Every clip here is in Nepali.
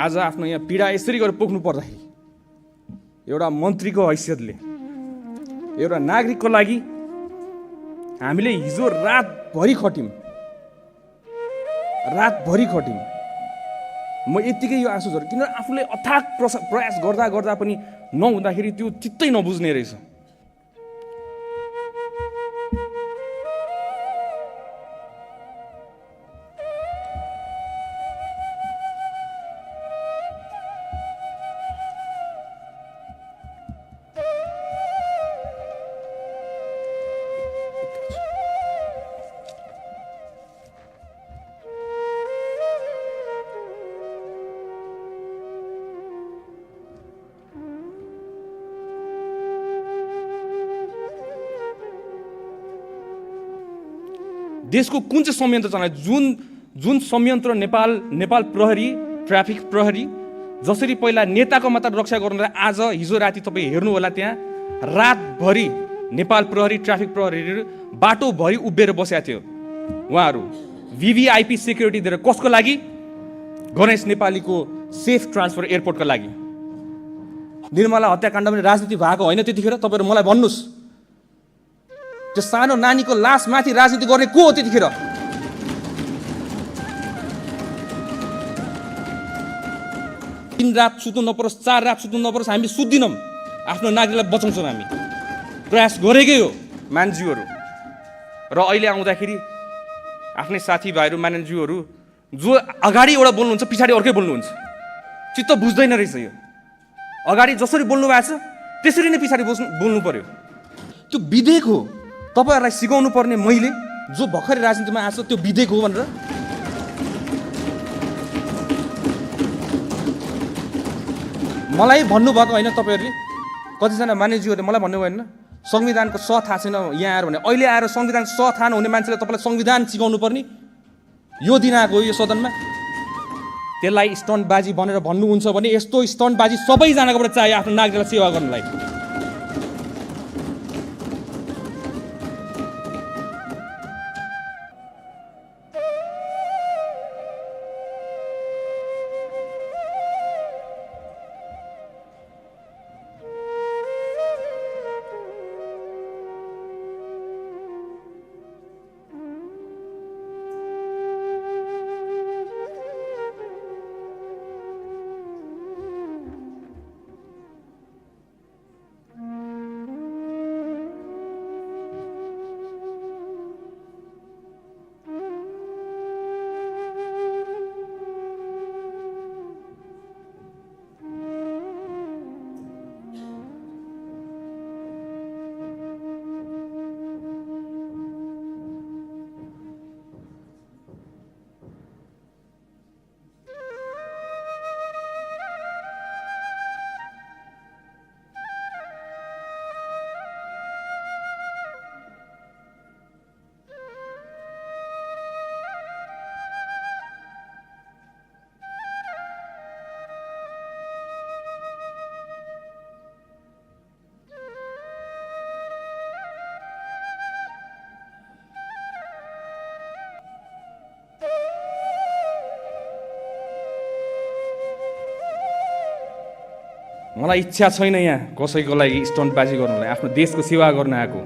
आज आफ्नो यहाँ पीडा यसरी गरेर पोख्नु पर्दाखेरि एउटा मन्त्रीको हैसियतले एउटा नागरिकको लागि हामीले हिजो रातभरि खट्यौँ। म यत्तिकै यो आँसु झर्यो किनभने आफूले अथाक प्रयास गर्दा गर्दा पनि नहुँदाखेरि त्यो चित्तै नबुझ्ने रहेछ। देशको कुन चाहिँ संयन्त्र चलायो? जुन संयन्त्र नेपाल प्रहरी, ट्राफिक प्रहरी जसरी पहिला नेताको मात्र रक्षा गर्नुलाई आज हिजो राति तपाईँ हेर्नु होला, त्यहाँ रातभरि नेपाल प्रहरी, ट्राफिक प्रहरीहरू बाटोभरि उभिएर बसेका थियो। उहाँहरू VVIP सेक्युरिटी दिएर कसको लागि? गणेश नेपालीको सेफ ट्रान्सफर एयरपोर्टको लागि। निर्मला हत्याकाण्ड पनि राजनीति भएको होइन त्यतिखेर? तपाईँहरू मलाई भन्नुहोस्, त्यो सानो नानीको लास माथि राजनीति गर्ने को हो त्यतिखेर? तीन रात सुत्नु नपरोस्, 4 रात सुत्नु नपरोस्, हामी सुत्दिनौँ। आफ्नो नागरिकलाई बचाउँछौँ, हामी प्रयास गरेकै हो मान्छेहरू। र अहिले आउँदाखेरि आफ्नै साथीभाइहरू, मान्छेहरू जो अगाडि एउटा बोल्नुहुन्छ, पछाडि अर्कै बोल्नुहुन्छ। चित्त बुझ्दैन रहेछ यो। अगाडि जसरी बोल्नु भएको छ त्यसरी नै पछाडि बोल्नु पर्यो। त्यो विधेयक हो। तपाईहरुलाई सिकाउनु पर्ने मैले, जो भर्खरै राजनीतिमा आएको छ, त्यो विधेयक हो भनेर। मलाई भन्नुभएको होइन तपाईहरुले, कतिजना मानिसहरूले मलाई भन्नुभयो होइन संविधानको स थाहा छैन यहाँ आएर भने। अहिले आएर संविधान स थाहा नहुने मान्छेले तपाईलाई संविधान सिकाउनु पर्ने यो दिन आएको हो यो सदनमा। त्यसलाई स्टन्टबाजी भनेर भन्नुहुन्छ भने यस्तो स्टन्टबाजी सबैजनाकोबाट चाहियो आफ्नो नागरिकलाई सेवा गर्नलाई। मलाई इच्छा छैन यहाँ कसैको लागि स्टन्टबाजी गर्नलाई, आफ्नो देशको सेवा गर्न आएको।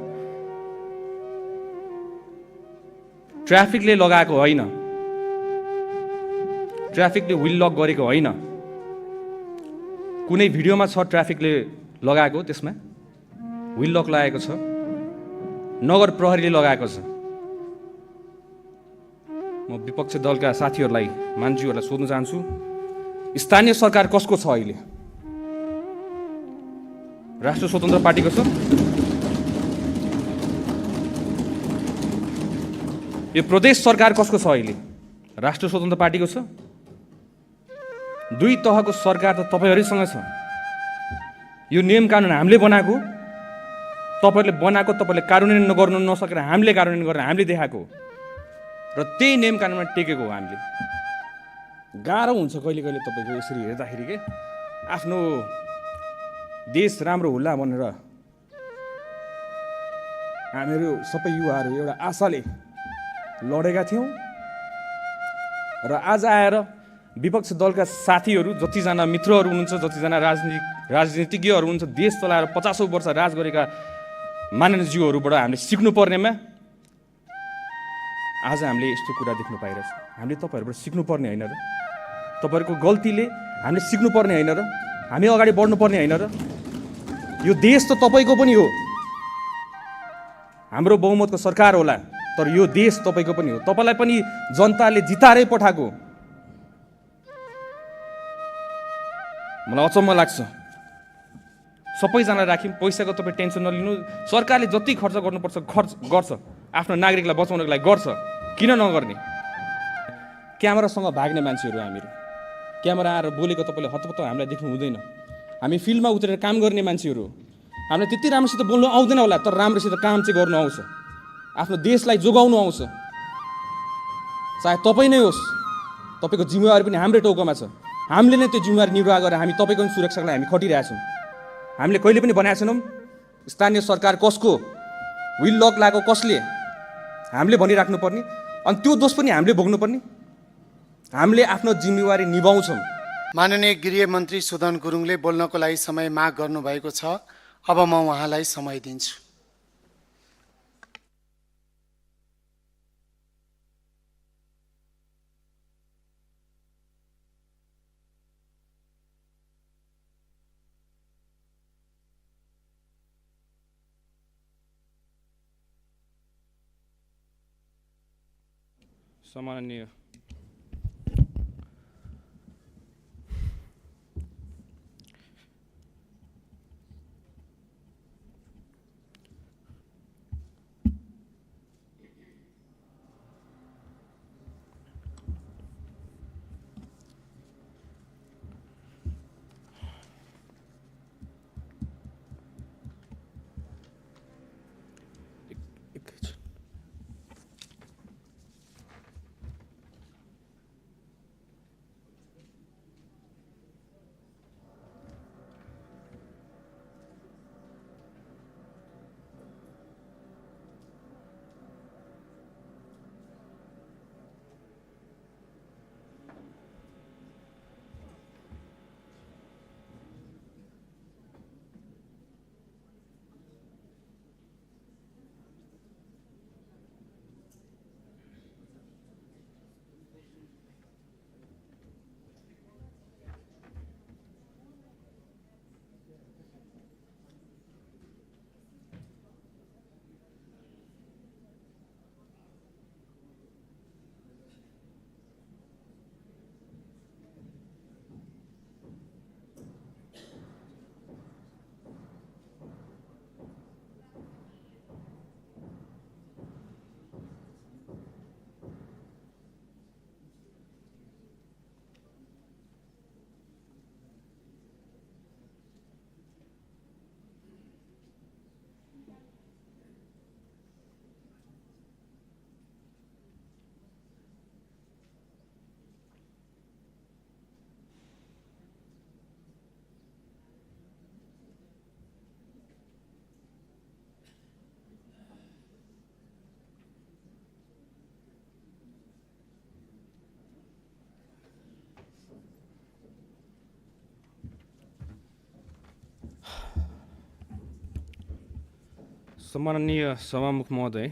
ट्राफिकले लगाएको होइन, ट्राफिकले व्हील लक गरेको होइन। कुनै भिडियोमा छ ट्राफिकले लगाएको, त्यसमा व्हील लक लगाएको छ, नगर प्रहरीले लगाएको छ। म विपक्ष दलका साथीहरूलाई, मान्छेहरूलाई सोध्न चाहन्छु, स्थानीय सरकार कसको छ अहिले? राष्ट्र स्वतन्त्र पार्टीको छ? यो प्रदेश सरकार कसको छ अहिले? राष्ट्र स्वतन्त्र पार्टीको छ? दुई तहको सरकार त तपाईहरुसँग छ। यो नियम कानुन हामीले बनाएको, तपाईहरुले बनाएको, तपाईले कार्यान्वयन गर्न नसकेर हामीले कार्यान्वयन गरेर हामीले देखाएको र त्यही नियम कानुनमा टेकेको हो हामीले। गाह्रो हुन्छ कहिले कहिले तपाईको यसरी हेर्दाखेरि के आफ्नो देश राम्रो होला भनेर हामीहरू सबै युवाहरू एउटा आशाले लडेका थियौं र आज आएर विपक्ष दलका साथीहरू जतिजना मित्रहरू हुनुहुन्छ, जतिजना राजनीतिज्ञहरू हुनुहुन्छ, देश चलाएर 50औं वर्ष राज गरेका माननीयज्यूहरूबाट हामीले सिक्नुपर्नेमा आज हामीले यस्तो कुरा देख्नु पाइरहेछ। हामीले तपाईँहरूबाट सिक्नुपर्ने होइन र? तपाईँहरूको गल्तीले हामीले सिक्नुपर्ने होइन र? हामी अगाडि बढ्नुपर्ने होइन र? यो देश त तपाईँको पनि हो। हाम्रो बहुमतको सरकार होला, तर यो देश तपाईँको पनि हो। तपाईँलाई पनि जनताले जिताएरै पठाएको। मलाई अचम्म लाग्छ। सबैजना राख्यौँ, पैसाको तपाईँ टेन्सन नलिनु। सरकारले जति खर्च गर्नुपर्छ गर्छ, आफ्नो नागरिकलाई बचाउनको लागि गर्छ, किन नगर्ने? क्यामेरासँग भाग्ने मान्छेहरू हामीहरू। क्यामेरा आएर बोलेको तपाईँले हतपत्त हामीलाई देख्नु हुँदैन। हामी फिल्डमा उत्रेर काम गर्ने मान्छेहरू हो। हामीलाई त्यति राम्रोसित बोल्नु आउँदैन होला, तर राम्रोसित काम चाहिँ गर्नु आउँछ। आफ्नो देशलाई जोगाउनु आउँछ। चाहे तपाईँ नै होस्, तपाईँको जिम्मेवारी पनि हाम्रै टाउकोमा छ। हामीले नै त्यो जिम्मेवारी निर्वाह गरेर हामी तपाईँको सुरक्षाको लागि हामी खटिरहेछौँ। हामीले कहिले पनि भनेका छैनौँ स्थानीय सरकार कसको, विल लक लागेको कसले, हामीले भनिराख्नुपर्ने। अनि त्यो दोष पनि हामीले भोग्नुपर्ने। हामीले आफ्नो जिम्मेवारी निभाउँछौँ। माननीय गृहमन्त्री सुदन गुरुङले बोल्नको लागि समय माग गर्नुभएको छ। अब म उहाँलाई समय दिन्छु। सम्माननीय सभामुख महोदय,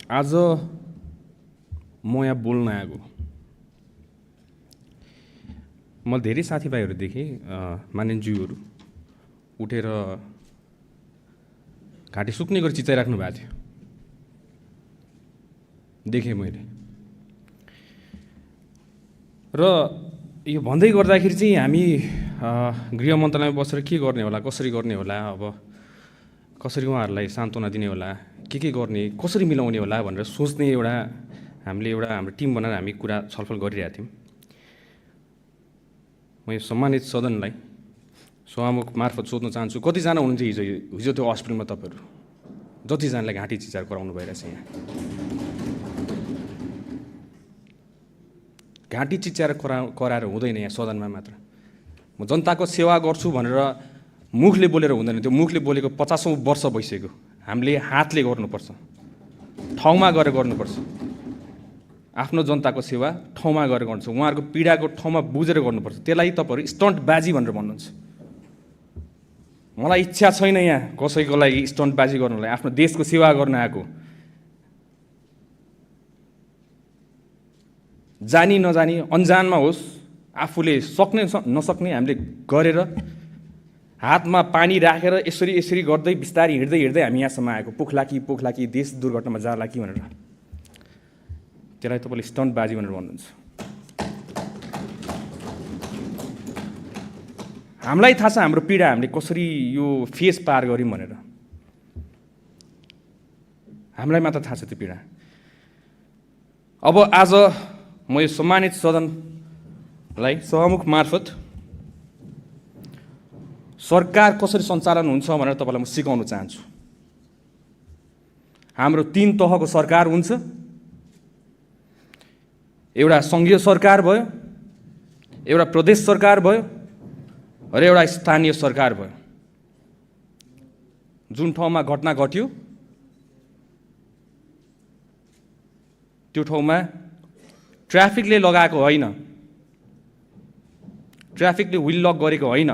आज म यहाँ बोल्न आएको। म धेरै साथीभाइहरू देखेँ, मानिन्ज्यूहरू उठेर घाँटी सुक्ने गरी चिचाइराख्नु भएको थियो, देखेँ मैले। र यो भन्दै गर्दाखेरि चाहिँ हामी गृह मन्त्रालयमा बसेर के गर्ने होला, कसरी गर्ने होला, अब कसरी उहाँहरूलाई सान्त्वना दिने होला, के गर्ने, कसरी मिलाउने होला भनेर सोच्ने हामीले हाम्रो टिम बनाएर हामी कुरा छलफल गरिरहेका थियौँ। म यो सम्मानित सदनलाई सभामुख मार्फत सोध्न चाहन्छु, कतिजना हुनुहुन्छ हिजो त्यो हस्पिटलमा तपाईँहरू? जतिजनालाई घाँटी चिचार गराउनु भइरहेछ यहाँ? घाँटी चिच्याएर कराएर हुँदैन यहाँ सदनमा मात्र। म जनताको सेवा गर्छु भनेर मुखले बोलेर हुँदैन। त्यो मुखले बोलेको 50औं वर्ष भइसक्यो। हामीले हातले गर्नुपर्छ, ठाउँमा गएर गर्नुपर्छ। आफ्नो जनताको सेवा ठाउँमा गरेर गर्नुहुन्छ, उहाँहरूको पीडाको ठाउँमा बुझेर गर्नुपर्छ। त्यसलाई तपाईँहरू स्टन्टबाजी भनेर भन्नुहुन्छ। मलाई इच्छा छैन यहाँ कसैको लागि स्टन्टबाजी गर्नलाई, आफ्नो देशको सेवा गर्न आएको। जानी नजानी अन्जानमा होस्, आफूले सक्ने नसक्ने हामीले गरेर हातमा पानी राखेर यसरी यसरी गर्दै बिस्तारै हिँड्दै हामी यहाँसम्म आएको। पोख्ला कि देश दुर्घटनामा जाला कि भनेर। त्यसलाई तपाईँले स्टन्टबाजी भनेर भन्नुहुन्छ। हामीलाई थाहा छ हाम्रो पीडा हामीले कसरी यो फेस पार गऱ्यौँ भनेर। हामीलाई मात्र थाहा छ त्यो पीडा। अब आज म यो सम्मानित सदनलाई सहमुख मार्फत सरकार कसरी सञ्चालन हुन्छ भनेर तपाईँलाई म सिकाउन चाहन्छु। हाम्रो 3 तहको सरकार हुन्छ। एउटा सङ्घीय सरकार भयो, एउटा प्रदेश सरकार भयो र एउटा स्थानीय सरकार भयो। जुन ठाउँमा घटना घट्यो त्यो ठाउँमा ट्राफिकले लगाएको होइन, ट्राफिकले व्हिल लक गरेको होइन।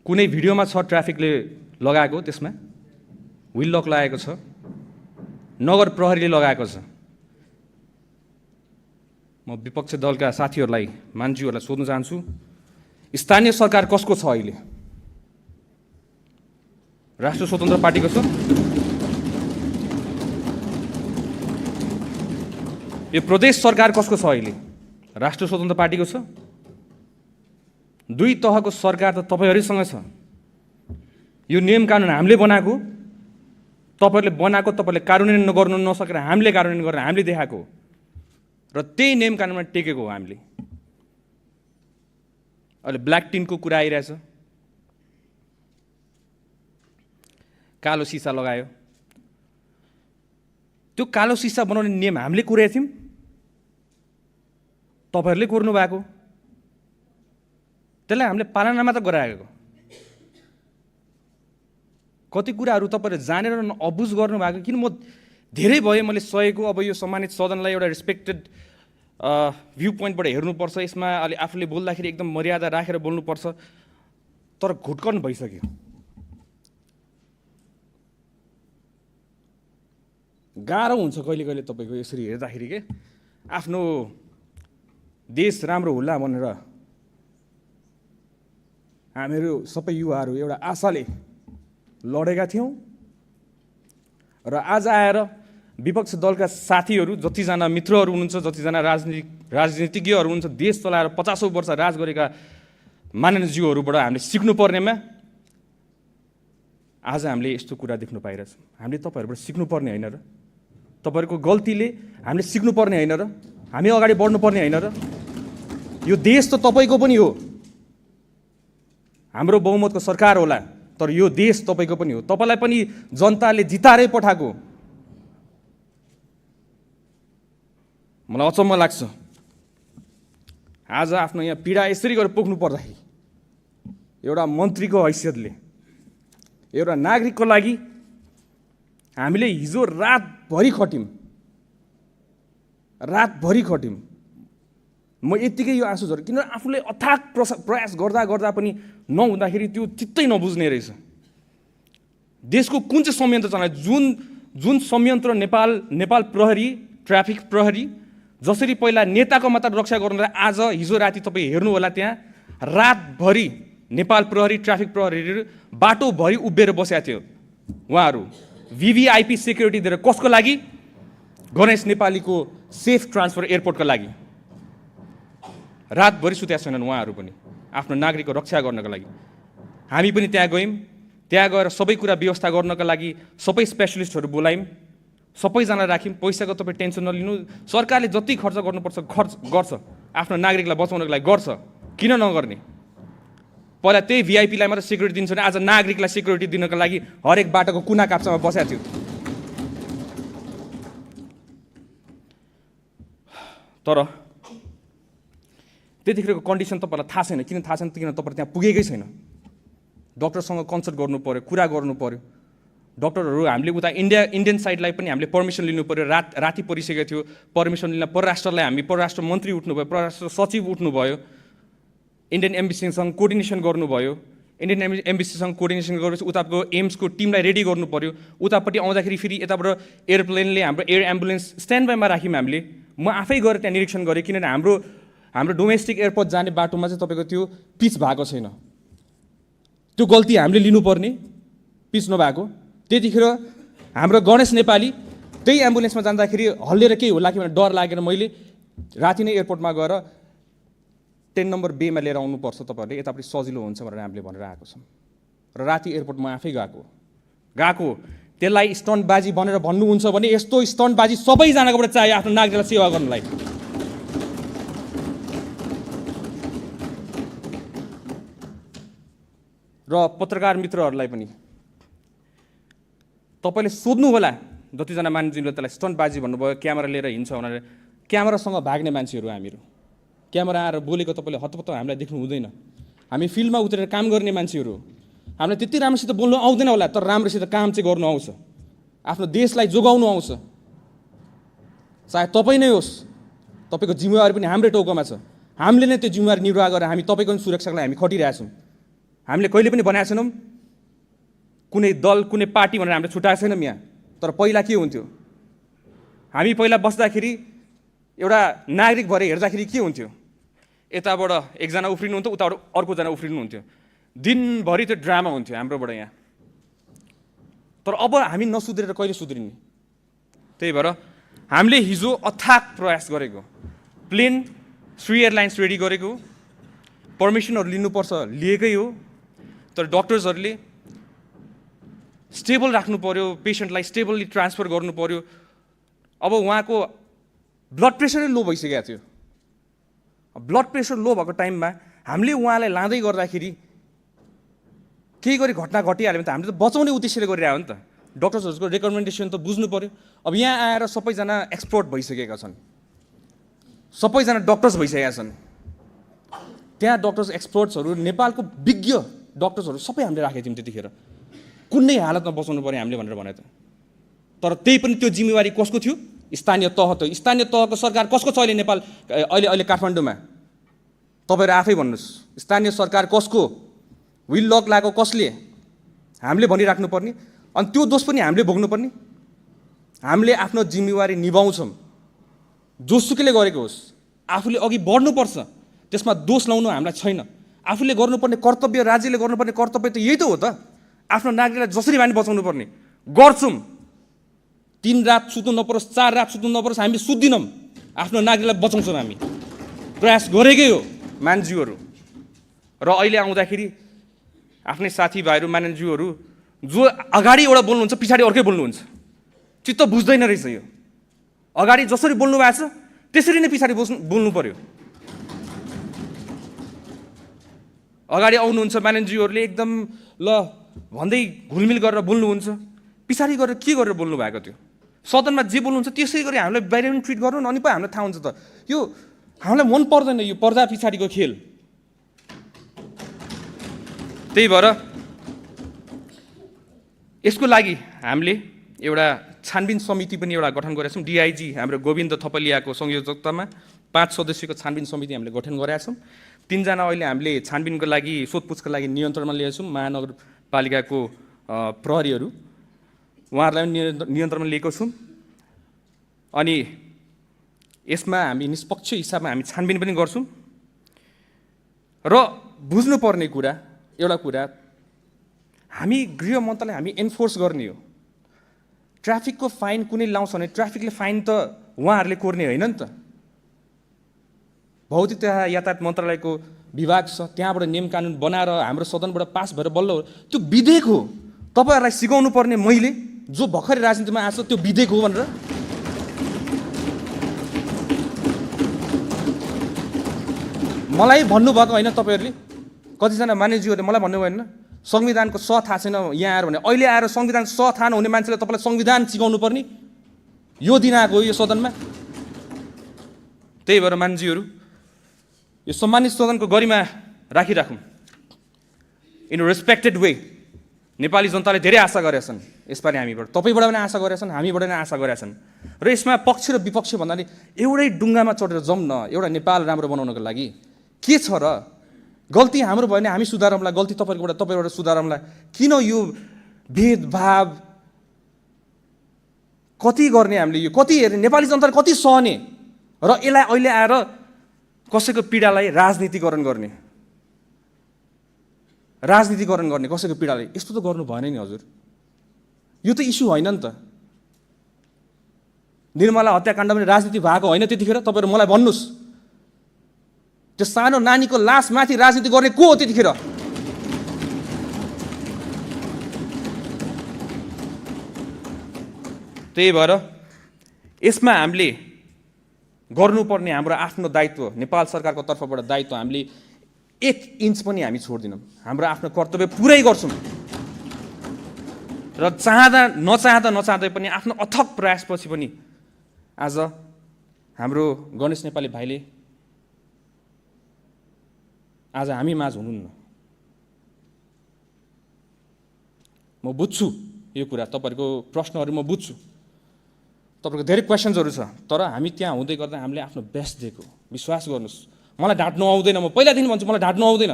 कुनै भिडियोमा छ ट्राफिकले लगाएको, त्यसमा व्हिल लक लगाएको छ, नगर प्रहरीले लगाएको छ। म विपक्ष दलका साथीहरूलाई, मान्छेहरूलाई सोध्न चाहन्छु, स्थानीय सरकार कसको छ अहिले? राष्ट्रिय स्वतन्त्र पार्टीको छ? यो प्रदेश सरकार कसको छ अहिले? राष्ट्रिय स्वतन्त्र पार्टीको छ? 2 तहको सरकार त तपाईँहरूसँग छ। यो नियम कानुन हामीले बनाएको, तपाईँहरूले बनाएको, तपाईँले कार्यान्वयन गर्नु नसकेर हामीले कार्यान्वयन गरेर हामीले देखाएको र त्यही नियम कानुनमा टेकेको हो हामीले। अहिले ब्ल्याक टिनको कुरा आइरहेछ, कालो सिसा लगायो। त्यो कालो सिसा बनाउने नियम हामीले कोरेका थियौँ, तपाईँहरूले कोर्नु भएको। त्यसलाई हामीले पालना त गराएको। कति कुराहरू तपाईँहरूले जानेर अबुझ गर्नुभएको। किन म धेरै भयो मैले सहेको। अब यो सम्मानित सदनलाई एउटा रेस्पेक्टेड भ्यू पोइन्टबाट हेर्नुपर्छ। यसमा अलि आफूले बोल्दाखेरि एकदम मर्यादा राखेर बोल्नुपर्छ। तर घुटकन भइसक्यो। गाह्रो हुन्छ कहिले कहिले तपाईँको यसरी हेर्दाखेरि के आफ्नो देश राम्रो होला भनेर हामीहरू सबै युवाहरू एउटा आशाले लडेका थियौँ र आज आएर विपक्ष दलका साथीहरू, जतिजना मित्रहरू हुनुहुन्छ, जतिजना राजनीतिज्ञहरू हुनुहुन्छ, देश चलाएर 50औं वर्ष राज गरेका माननीयज्यूहरूबाट हामीले सिक्नुपर्नेमा आज हामीले यस्तो कुरा देख्नु पाइरहेछौँ। हामीले तपाईँहरूबाट सिक्नुपर्ने होइन र? तपाईँहरूको गल्तीले हामीले सिक्नुपर्ने होइन र? हामी अगाडि बढ्नुपर्ने होइन र? यो देश त तपाईँको पनि हो। हाम्रो बहुमतको सरकार होला, तर यो देश तपाईँको पनि हो। तपाईँलाई पनि जनताले जिताएरै पठाएको। मलाई अचम्म लाग्छ आज आफ्नो यहाँ पीडा यसरी गरेर पोख्नु पर्दाखेरि एउटा मन्त्रीको हैसियतले, एउटा नागरिकको लागि हामीले हिजो रातभरि खट्यौँ। म यत्तिकै यो आँसु झऱ्यो, किनभने आफूले अथाक प्रयास गर्दा पनि नहुँदाखेरि त्यो चित्तै नबुझ्ने रहेछ। देशको कुन चाहिँ संयन्त्र चलायो? जुन संयन्त्र नेपाल प्रहरी, ट्राफिक प्रहरी जसरी पहिला नेताको मात्र रक्षा गर्नलाई आज हिजो राति तपाईँ हेर्नु होला, त्यहाँ रातभरि नेपाल प्रहरी, ट्राफिक प्रहरीहरू बाटोभरि उभिएर बसेका थियो। उहाँहरू VVIP सेक्युरिटी दिएर कसको लागि? गणेश नेपालीको सेफ ट्रान्सफर एयरपोर्टको लागि। रातभरि सुतेका छैनन् उहाँहरू पनि आफ्नो नागरिकको रक्षा गर्नको लागि। हामी पनि त्यहाँ गयौँ। त्यहाँ गएर सबै कुरा व्यवस्था गर्नको लागि सबै स्पेसलिस्टहरू बोलायौँ, सबैजना राख्यौँ। पैसाको तपाईँ टेन्सन नलिनु, सरकारले जति खर्च गर्नुपर्छ गर्छ, आफ्नो नागरिकलाई बचाउनको लागि गर्छ। किन नगर्ने? पहिला त्यही VIPलाई मात्र सेक्युरिटी दिन्छ भने आज नागरिकलाई सेक्युरिटी दिनको लागि हरेक बाटोको कुना काप्चामा बसेको थियो। तर त्यतिखेरको कन्डिसन तपाईँलाई थाहा छैन। किन थाहा छैन? किन तपाईँ त्यहाँ पुगेकै छैन। डक्टरसँग कन्सल्ट गर्नु पर्यो, कुरा गर्नु पर्यो। डक्टरहरू हामीले उता इन्डियन साइडलाई पनि हामीले पर्मिसन लिनु पऱ्यो। राति परिसकेको थियो, पर्मिसन लिन परराष्ट्रलाई हामी परराष्ट्र मन्त्री उठ्नुभयो, परराष्ट्र सचिव उठ्नुभयो, इन्डियन एम्बेसीसँग कोर्डिनेसन गर्नुभयो। इन्डियन एम्बेसीसँग कोर्डिनेसन गरेपछि उताको एम्सको टिमलाई रेडी गर्नु पऱ्यो। उतापट्टि आउँदाखेरि फेरि यताबाट एयरप्लेनले हाम्रो एयर एम्बुलेन्स स्ट्यान्ड बाईमा राख्यौँ हामीले। म आफै गएर त्यहाँ निरीक्षण गरेँ, किनभने हाम्रो डोमेस्टिक एयरपोर्ट जाने बाटोमा चाहिँ तपाईँको त्यो पिच भएको छैन। त्यो गल्ती हामीले लिनुपर्ने, पिच नभएको। त्यतिखेर हाम्रो गणेश नेपाली त्यही एम्बुलेन्समा जाँदाखेरि हल्लिएर केही होला कि भनेर डर लागेर मैले राति नै एयरपोर्टमा गएर 10 नम्बर बेमा लिएर आउनुपर्छ तपाईँहरूले, यतापट्टि सजिलो हुन्छ भनेर हामीले भनेर आएको छौँ। र राति एयरपोर्टमा आफै गएको त्यसलाई स्टन्टबाजी भनेर भन्नुहुन्छ भने यस्तो स्टन्टबाजी सबैजनाकोबाट चाहियो आफ्नो नागरिकलाई सेवा गर्नलाई। र पत्रकार मित्रहरूलाई पनि तपाईँले सोध्नु होला, जतिजना मान्छेले त्यसलाई स्टन्टबाजी भन्नुभयो, क्यामेरा लिएर हिँड्छ भनेर। क्यामेरासँग भाग्ने मान्छेहरू हामीहरू, क्यामेरा आएर बोलेको तपाईँले हतपत्त हामीलाई देख्नु हुँदैन। हामी फिल्डमा उत्रेर काम गर्ने मान्छेहरू, हामीलाई त्यति राम्रोसित बोल्नु आउँदैन होला, तर राम्रोसित काम चाहिँ गर्नु आउँछ, आफ्नो देशलाई जोगाउनु आउँछ। चाहे तपाईँ नै होस्, तपाईँको जिम्मेवारी पनि हाम्रै टाउकोमा छ। हामीले नै त्यो जिम्मेवारी निर्वाह गरेर हामी तपाईँको सुरक्षाको लागि हामी खटिरहेछौँ। हामीले कहिले पनि भनेको छैनौँ कुनै दल कुनै पार्टी भनेर हामीले छुट्याएको छैनौँ यहाँ। तर पहिला के हुन्थ्यो, हामी पहिला बस्दाखेरि एउटा नागरिक भएर हेर्दाखेरि के हुन्थ्यो, यताबाट एकजना उफ्रिनुहुन्थ्यो, उताबाट अर्कोजना उफ्रिनुहुन्थ्यो, दिनभरि त्यो ड्रामा हुन्थ्यो हाम्रोबाट यहाँ। तर अब हामी नसुध्रेर कहिले सुध्रिने? त्यही भएर हामीले हिजो अथाक प्रयास गरेको, प्लेन श्री एयरलाइन्स रेडी गरेको, पर्मिसनहरू लिनुपर्छ लिएकै हो। तर डक्टर्सहरूले स्टेबल राख्नु पर्यो, पेसेन्टलाई स्टेबली ट्रान्सफर गर्नु पर्यो। अब उहाँको ब्लड प्रेसरै लो भइसकेको थियो। ब्लड प्रेसर लो भएको टाइममा हामीले उहाँलाई लाँदै गर्दाखेरि केही गरी घटना घटिहाल्यो भने त हामीले त बचाउने उद्देश्यले गरिरहेको हो नि त। डक्टर्सहरूको रेकमेन्डेसन त बुझ्नु पऱ्यो। अब यहाँ आएर सबैजना एक्सपर्ट भइसकेका छन्, सबैजना डक्टर्स भइसकेका छन्। त्यहाँ डक्टर्स एक्सपर्ट्सहरू, नेपालको विज्ञ डक्टर्सहरू सबै हामीले राखेको थियौँ त्यतिखेर। कुनै हालतमा बचाउनु पऱ्यो हामीले भनेर भने त। तर त्यही पनि त्यो जिम्मेवारी कसको थियो? स्थानीय तह। त स्थानीय तहको सरकार कसको छ अहिले नेपाल अहिले काठमाडौँमा? तपाईँहरू आफै भन्नुहोस्, स्थानीय सरकार कसको? विल लक लागेको कसले? हामीले भनिराख्नुपर्ने। अनि त्यो दोष पनि हामीले भोग्नुपर्ने। हामीले आफ्नो जिम्मेवारी निभाउँछौँ, जोसुकैले गरेको होस्। आफूले अघि बढ्नुपर्छ, त्यसमा दोष लाउनु हामीलाई छैन। आफूले गर्नुपर्ने कर्तव्य, राज्यले गर्नुपर्ने कर्तव्य त यही त हो त। आफ्नो नागरिकलाई जसरी हामी बचाउनु पर्ने गर्छौँ। 3 रात सुत्नु नपरोस्, 4 रात सुत्नु नपरोस्, हामी सुत्दिनौँ। आफ्नो नागरिकलाई बचाउँछौँ, हामी प्रयास गरेकै हो मान्छेहरू। र अहिले आउँदाखेरि आफ्नै साथीभाइहरू मान्छेहरू जो अगाडि एउटा बोल्नुहुन्छ पछाडि अर्कै बोल्नुहुन्छ, चित्त बुझ्दैन रहेछ यो। अगाडि जसरी बोल्नु भएको छ त्यसरी नै पछाडि बोल्नु पर्यो। अगाडि आउनुहुन्छ मान्छेहरूले एकदम ल भन्दै घुलमिल गरेर बोल्नुहुन्छ, पछाडि गरेर के गरेर बोल्नु भएको थियो? सदनमा जे बोल्नुहुन्छ त्यसै गरी हामीलाई बाहिर पनि ट्रिट गर्नु, अनि पो हामीलाई थाहा हुन्छ त। यो हामीलाई मन पर्दैन, यो पर्दा पछाडिको खेल। त्यही भएर यसको लागि हामीले एउटा छानबिन समिति पनि एउटा गठन गरेका छौँ। डिआइजी हाम्रो गोविन्द थपलियाको संयोजकतामा 5 सदस्यको छानबिन समिति हामीले गठन गरेका छौँ। 3 जना अहिले हामीले छानबिनको लागि, सोधपुछको लागि नियन्त्रणमा लिएका छौँ। महानगरपालिकाको प्रहरीहरू, उहाँहरूलाई पनि नियन्त्रणमा लिएको छौँ। अनि यसमा हामी निष्पक्ष हिसाबमा हामी छानबिन पनि गर्छौँ। र बुझ्नुपर्ने कुरा, एउटा कुरा, हामी गृह मन्त्रालय हामी एन्फोर्स गर्ने हो। ट्राफिकको फाइन कुनै लाउँछ भने ट्राफिकले फाइन त उहाँहरूले कोर्ने होइन नि त। भौतिक तथा यातायात मन्त्रालयको विभाग छ, त्यहाँबाट नियम कानुन बनाएर हाम्रो सदनबाट पास भएर बल्ल त्यो विधेयक हो। तपाईँहरूलाई सिकाउनु पर्ने मैले, जो भर्खरै राजनीतिमा आएको छ, त्यो विधेयक हो भनेर। मलाई भन्नुभएको होइन तपाईँहरूले, कतिजना मानिसहरूले मलाई भन्नुभयो होइन संविधानको स थाहा छैन यहाँ आएर भने। अहिले आएर संविधान स थाहा नहुने मान्छेले तपाईँलाई संविधान सिकाउनु पर्ने यो दिन आएको हो यो सदनमा। त्यही भएर मान्छेहरू यो सम्मानित सदनको गरिमा राखिराखौँ इन रेस्पेक्टेड वे। नेपाली जनताले धेरै आशा गरेका छन् यसपालि हामीबाट, तपाईँबाट पनि आशा गरेका छन्, हामीबाट पनि आशा गरेका छन्। र यसमा पक्ष र विपक्ष भन्नाले एउटै डुङ्गामा चढेर जाउँ न एउटा नेपाल राम्रो बनाउनको लागि। के छ र गल्ती हाम्रो भयो भने हामी सुधारौँला, गल्ती तपाईँबाट सुधारौँला। किन यो भेदभाव कति गर्ने हामीले, यो कति हेर्ने, नेपाली जनताले कति सहने र यसलाई अहिले आएर कसैको पीडालाई राजनीतिकरण गर्ने कसैको पीडालाई, यस्तो त गर्नु भएन नि हजुर। यो त इस्यु होइन नि त। निर्मला हत्याकाण्ड पनि राजनीति भएको होइन त्यतिखेर? तपाईँहरू मलाई भन्नुहोस्, त्यो सानो नानीको लासमाथि राजनीति गर्ने को हो त्यतिखेर? त्यही भएर यसमा हामीले गर्नुपर्ने हाम्रो आफ्नो दायित्व, नेपाल सरकारको तर्फबाट दायित्व, हामीले 1 इन्च पनि हामी छोड्दिनौँ। हाम्रो आफ्नो कर्तव्य पुरै गर्छौँ र नचाहँदै पनि आफ्नो अथक प्रयासपछि पनि आज हाम्रो गणेश नेपाली भाइले आज हामी माझ हुनुहुन्न। म बुझ्छु यो कुरा, तपाईँहरूको प्रश्नहरू म बुझ्छु, तपाईँको धेरै क्वेसन्सहरू छ, तर हामी त्यहाँ हुँदै गर्दा हामीले आफ्नो बेस्ट दिएको। विश्वास गर्नुहोस्, मलाई ढाँट्नु आउँदैन, म पहिलादेखि भन्छु मलाई ढाँट्नु आउँदैन,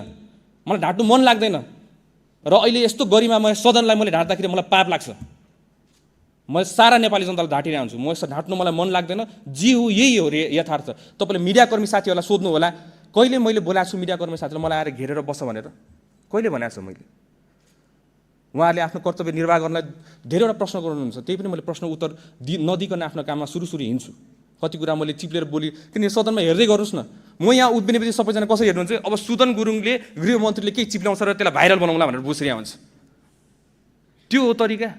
मलाई ढाँट्नु मन लाग्दैन। र अहिले यस्तो गरिमामय सदनलाई मैले ढाँट्दाखेरि मलाई पाप लाग्छ। म सारा नेपाली जनतालाई ढाँटिरहेको हुन्छु, म यस्तो ढाँट्नु मलाई मन लाग्दैन। जी हो, यही हो यथार्थ। तपाईँले मिडियाकर्मी साथीहरूलाई सोध्नु होला, कहिले मैले बोलाएको छु मिडियाकर्मी साथीलाई मलाई आएर घेरेर बस्छ भनेर? कहिले भनेको छु मैले? उहाँहरूले आफ्नो कर्तव्य निर्वाह गर्नलाई धेरैवटा प्रश्न गर्नुहुन्छ, त्यही पनि मैले प्रश्न उत्तर नदिकन आफ्नो काममा सुरु हिँड्छु। कति कुरा मैले चिप्लेर बोली, किन सदनमा हेर्दै गर्नुहोस् न। म यहाँ उद्बिनेपछि सबैजना कसरी हेर्नुहुन्छ, अब सुदन गुरुङले गृहमन्त्रीले केही चिप्ल्याउँछ र त्यसलाई भाइरल बनाउँला भनेर बुझिरहेको हुन्छ। त्यो हो तरिका?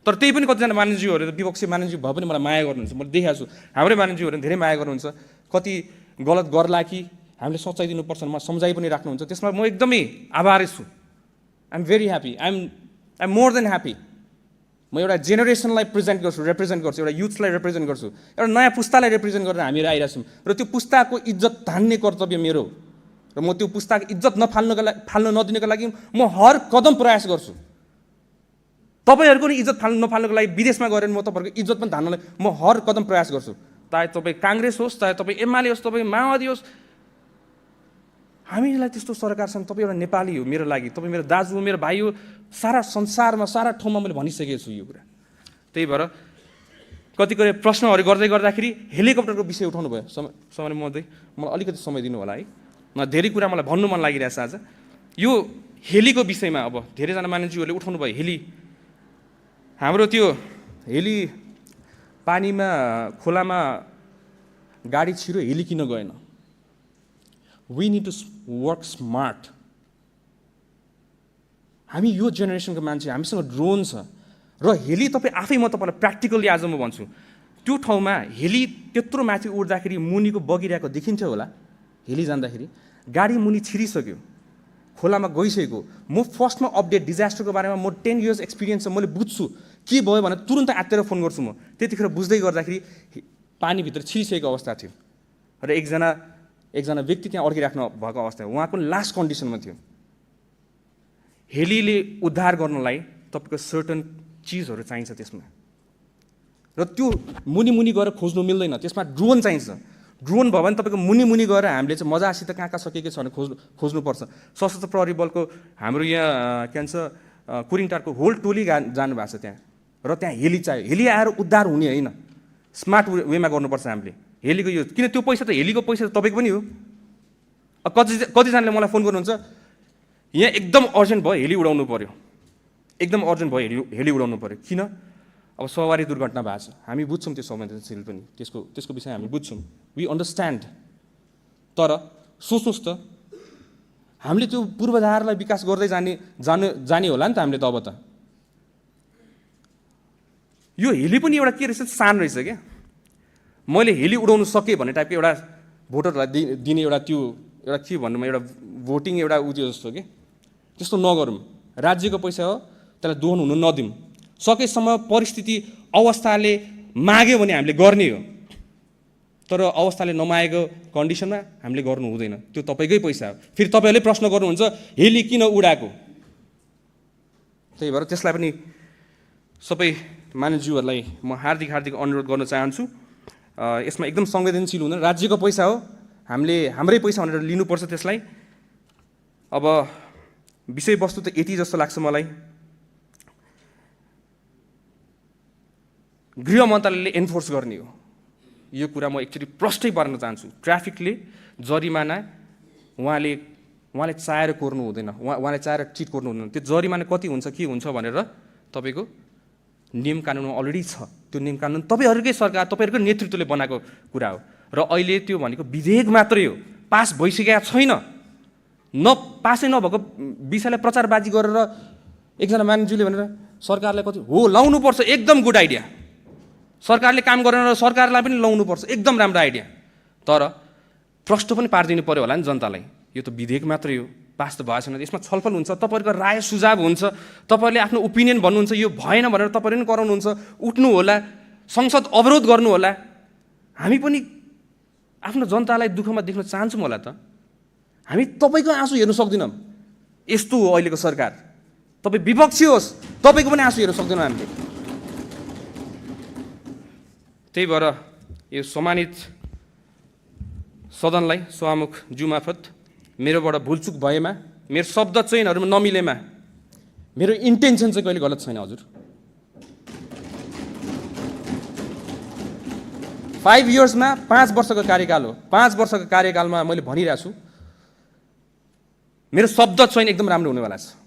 तर त्यही पनि कतिजना मानिसज्यूहरू विपक्षी मानिसज्यू भए पनि मलाई माया गर्नुहुन्छ, मैले देखाएको छु। हाम्रै मानिसज्यूहरू धेरै माया गर्नुहुन्छ। कति गलत गर्ला कि हामीले सच्चाइ दिनुपर्छ म सम्झाइ पनि राख्नुहुन्छ, त्यसमा म एकदमै आभारी छु। I am very happy, I am more than happy. म एउटा जेनेरेसनलाई रिप्रेजेन्ट गर्छु, एउटा युथलाई रिप्रेजेन्ट गर्छु, एउटा नयाँ पुस्तालाई रिप्रेजेन्ट गरेर हामीहरू आइरहेछौँ। र त्यो पुस्ताको इज्जत धान्ने कर्तव्य मेरो, र म त्यो पुस्ताको इज्जत फाल्न नदिनको लागि म हर कदम प्रयास गर्छु। तपाईँहरूको नि इज्जत नफाल्नको लागि विदेशमा गएर म तपाईँहरूको इज्जत पनि धान्नलाई म हर कदम प्रयास गर्छु। चाहे तपाईँ काङ्ग्रेस होस्, चाहे तपाईँ एमाले होस्, तपाईँ माओवादी होस्, हामीलाई त्यस्तो सरकार छन्। तपाईँ एउटा नेपाली हो मेरो लागि, तपाईँ मेरो दाजु हो, मेरो भाइ हो। सारा संसारमा, सारा ठाउँमा मैले भनिसकेको छु यो कुरा। त्यही भएर कतिपय प्रश्नहरू गर्दाखेरि हेलिकप्टरको विषय उठाउनु भयो। समय मलाई अलिकति समय दिनु होला है, धेरै कुरा मलाई भन्नु मन लागिरहेछ आज। यो हेलीको विषयमा अब धेरैजना मानिसहरूले उठाउनु भयो। हेली, हाम्रो त्यो हेली पानीमा खोलामा गाडी छिरो, हेली किन गएन? We need to work smart. हामी यो जेनेरेसनको मान्छे, हामीसँग ड्रोन छ र हेली तपाईँ आफै, म तपाईँलाई प्र्याक्टिकल्ली आज म भन्छु, त्यो ठाउँमा हेली त्यत्रो माथि उड्दाखेरि मुनिको बगिरहेको देखिन्थ्यो होला। हेली जाँदाखेरि गाडी मुनि छिरिसक्यो, खोलामा गइसकेको। म फर्स्टमा अपडेट डिजास्टरको बारेमा म 10 years एक्सपिरियन्स छ, मैले बुझ्छु के भयो भने तुरन्त आत्तेर फोन गर्छु म। त्यतिखेर बुझ्दै गर्दाखेरि पानीभित्र छिरिसकेको अवस्था थियो र एकजना व्यक्ति त्यहाँ अड्किराख्नु भएको अवस्था, उहाँको लास्ट कन्डिसनमा थियो। हेलीले उद्धार गर्नलाई तपाईँको सर्टन चिजहरू चाहिन्छ त्यसमा, र त्यो मुनि गएर खोज्नु मिल्दैन, त्यसमा ड्रोन चाहिन्छ। ड्रोन भयो भने तपाईँको मुनि गएर हामीले चाहिँ मजासित कहाँ सकेको छ भने खोज्नुपर्छ। सशस्त्र प्रहरी बलको हाम्रो यहाँ के भन्छ कुरिङटारको होल टोली जानु भएको छ त्यहाँ, र त्यहाँ हेली चाहियो। हेली आएर उद्धार हुने होइन, स्मार्ट वेमा गर्नुपर्छ हामीले हेलीको यो। किन त्यो पैसा त हेलीको पैसा त तपाईँको पनि हो। कतिजनाले मलाई फोन गर्नुहुन्छ, यहाँ एकदम अर्जेन्ट भयो हेली उडाउनु पऱ्यो, एकदम अर्जेन्ट भयो हेली उडाउनु पऱ्यो। किन? अब सवारी दुर्घटना भएको छ, हामी बुझ्छौँ त्यो संवेदनशील पनि, त्यसको विषय हामी बुझ्छौँ, वी अन्डरस्ट्यान्ड। तर सोच्नुहोस् त, हामीले त्यो पूर्वाधारलाई विकास गर्दै जाने होला नि त हामीले त। अब त यो हेली पनि एउटा के रहेछ, सान रहेछ क्या। मैले हेली उडाउनु सकेँ भन्ने टाइपको एउटा भोटरहरूलाई दिने एउटा त्यो एउटा के भन्नु, एउटा भोटिङ एउटा उयो जस्तो कि, त्यस्तो नगरौँ। राज्यको पैसा हो, त्यसलाई दोहन हुनु नदिउँ। सकेसम्म परिस्थिति अवस्थाले माग्यो भने हामीले गर्ने हो, तर अवस्थाले नमागेको कन्डिसनमा हामीले गर्नु हुँदैन। त्यो तपाईँकै पैसा हो। फेरि तपाईँहरूले प्रश्न गर्नुहुन्छ हेली किन उडाएको? त्यही भएर त्यसलाई पनि सबै मानिसज्यूहरूलाई म हार्दिक अनुरोध गर्न चाहन्छु। यसमा एकदम संवेदनशील हुनु, राज्यको पैसा हो, हामीले हाम्रै पैसा भनेर लिनुपर्छ त्यसलाई। अब विषयवस्तु त यति जस्तो लाग्छ मलाई, गृह मन्त्रालयले एन्फोर्स गर्ने हो यो कुरा म एकचोटि प्रष्टै पार्न चाहन्छु। ट्राफिकले जरिमाना उहाँले चाहेर कोर्नु हुँदैन, उहाँले चाहेर चिट कोर्नु हुँदैन। त्यो जरिमाना कति हुन्छ के हुन्छ भनेर तपाईँको नियम कानुनमा अलरेडी छ। त्यो नियम कानुन तपाईँहरूकै सरकार, तपाईँहरूकै नेतृत्वले बनाएको कुरा हो र अहिले त्यो भनेको विधेयक मात्रै हो, पास भइसकेका छैन। पासै नभएको विषयलाई प्रचारबाजी गरेर एकजना मानिसज्यूले भनेर सरकारलाई कति हो लाउनुपर्छ, एकदम गुड आइडिया। सरकारले काम गरेन र सरकारलाई पनि लाउनुपर्छ, एकदम राम्रो आइडिया। तर प्रश्न पनि पारिदिनु पर्यो होला नि जनतालाई। यो त विधेयक मात्रै हो, पास त भएको छैन। यसमा छलफल हुन्छ, तपाईँहरूको राय सुझाव हुन्छ, तपाईँहरूले आफ्नो ओपिनियन भन्नुहुन्छ, यो भएन भनेर तपाईँहरूले पनि कराउनुहुन्छ, उठ्नु होला, संसद अवरोध गर्नु होला। हामी पनि आफ्नो जनतालाई दुःखमा देख्न चाहन्छौँ होला त। हामी तपाईँको आँसु हेर्नु सक्दैनौँ। यस्तो हो अहिलेको सरकार। तपाईँ विपक्षी होस्, तपाईँको पनि आँसु हेर्नु सक्दैनौँ हामीले। त्यही भएर यो सम्मानित सदनलाई सभामुख ज्यू मार्फत मेरोबाट भुलचुक भएमा, मेरो शब्द चयनहरूमा नमिलेमा, मेरो इन्टेन्सन चाहिँ कहिले गलत छैन हजुर। 5 इयर्समा 5 वर्षको कार्यकाल हो। 5 वर्षको कार्यकालमा मैले भनिरहेको छु, मेरो शब्द चयन एकदम राम्रो हुनेवाला छ।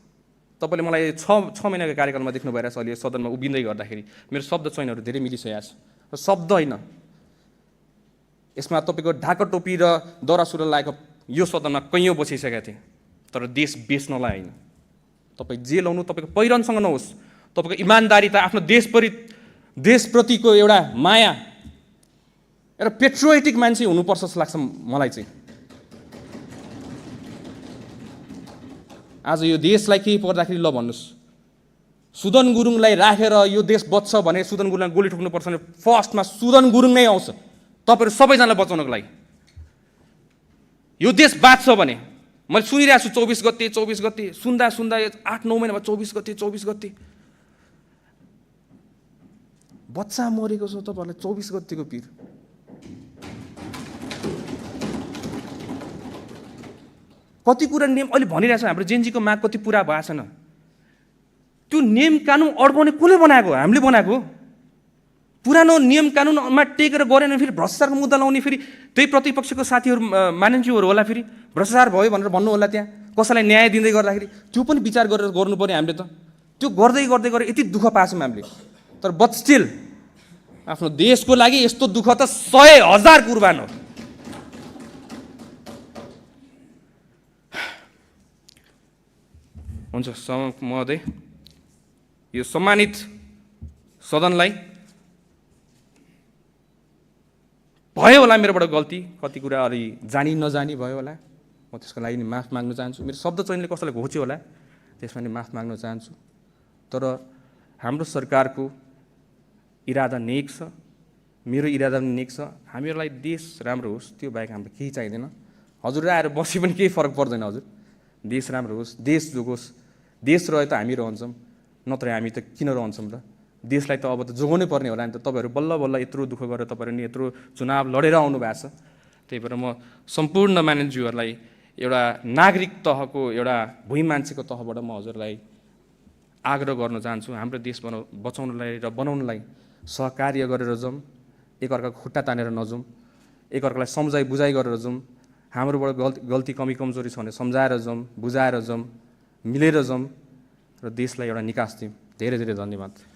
तपाईँले मलाई 6 महिनाको कार्यकालमा देख्नु भइरहेछ अहिले सदनमा उभिँदै गर्दाखेरि मेरो शब्द चयनहरू धेरै मिलिसकेको छ। र शब्द होइन, यसमा तपाईँको ढाका टोपी र दौरा सुरुवाल लागेको यो सदनमा कैयौँ बसिसकेका थिएँ, तर देश बेच्नलाई होइन। तपाईँ जे लाउनु तपाईँको पहिरनसँग नहोस्, तपाईँको इमान्दारिता, आफ्नो देशप्रतिको एउटा माया, एउटा पेट्रियोटिक मान्छे हुनुपर्छ जस्तो लाग्छ मलाई चाहिँ। आज यो देशलाई केही पर्दाखेरि ल भन्नुहोस्, सुदन गुरुङलाई राखेर यो देश बच्छ भने सुदन गुरुङलाई गोली ठोक्नुपर्छ भने फर्स्टमा सुदन गुरुङ नै आउँछ तपाईँहरू सबैजनालाई बचाउनको लागि। यो देश बाँच्छ भने मैले सुनिरहेको छु 24 गते सुन्दा 8-9 महिनामा 24 गते बच्चा मरेको छ। तपाईँहरूलाई 24 गतेको पिर कति कुरा नियम अहिले भनिरहेछ। हाम्रो जेनजीको माग कति पुरा भएको छैन। त्यो नियम कानुन अड्काउने कसले बनाएको? हामीले बनाएको। पुरानो नियम कानुनमा टेकेर गरेन फेरि भ्रष्टाचारको मुद्दा लाउने, फेरि त्यही प्रतिपक्षको साथीहरू मानिसहरू होला, फेरि भ्रष्टाचार भयो भनेर भन्नु होला, त्यहाँ कसैलाई न्याय दिँदै गर्दाखेरि त्यो पनि विचार गरेर गर्नु पर्यो हामीले त। त्यो गर्दै गरेर यति दुःख पाछौँ हामीले। तर बट स्टिल आफ्नो देशको लागि यस्तो दुःख त 100,000 कुर्बान हो। हुन्छ सभामुख महोदय, यो सम्मानित सदनलाई भयो होला मेरोबाट गल्ती, कति कुरा अलि जानी नजानी भयो होला, म त्यसको लागि नि माफ माग्न चाहन्छु। मेरो शब्द चयनले कसैलाई घोच्यो होला, त्यसमा नि माफ माग्न चाहन्छु। तर हाम्रो सरकारको इरादा नेक छ, मेरो इरादा पनि नेक छ। हामीहरूलाई देश राम्रो होस्, त्यो बाहेक हाम्रो केही चाहिँदैन। हजुर आएर बसी पनि केही फरक पर्दैन हजुर। देश राम्रो होस्, देश जोगोस्। देश रहे त हामी रहन्छौँ, नत्र हामी त किन रहन्छौँ र? देशलाई त अब त जोगाउनै पर्ने होला नि त। तपाईँहरू बल्ल यत्रो दुःख गरेर तपाईँहरू नि यत्रो चुनाव लडेर आउनु भएको छ। त्यही भएर म सम्पूर्ण मानिसज्यूहरूलाई एउटा नागरिक तहको, एउटा भुइँ मान्छेको तहबाट म हजुरलाई आग्रह गर्न चाहन्छु, हाम्रो देश बचाउनलाई र बनाउनलाई सहकार्य गरेर जाउँ, एकअर्काको खुट्टा तानेर नजाउँ, एकअर्कालाई सम्झाइ बुझाइ गरेर जाउँ। हाम्रोबाट गल्ती कमी कमजोरी छ भने सम्झाएर जाउँ, बुझाएर जाउँ, मिलेर जाउँ र देशलाई एउटा निकास दिउँ। धेरै धेरै धन्यवाद।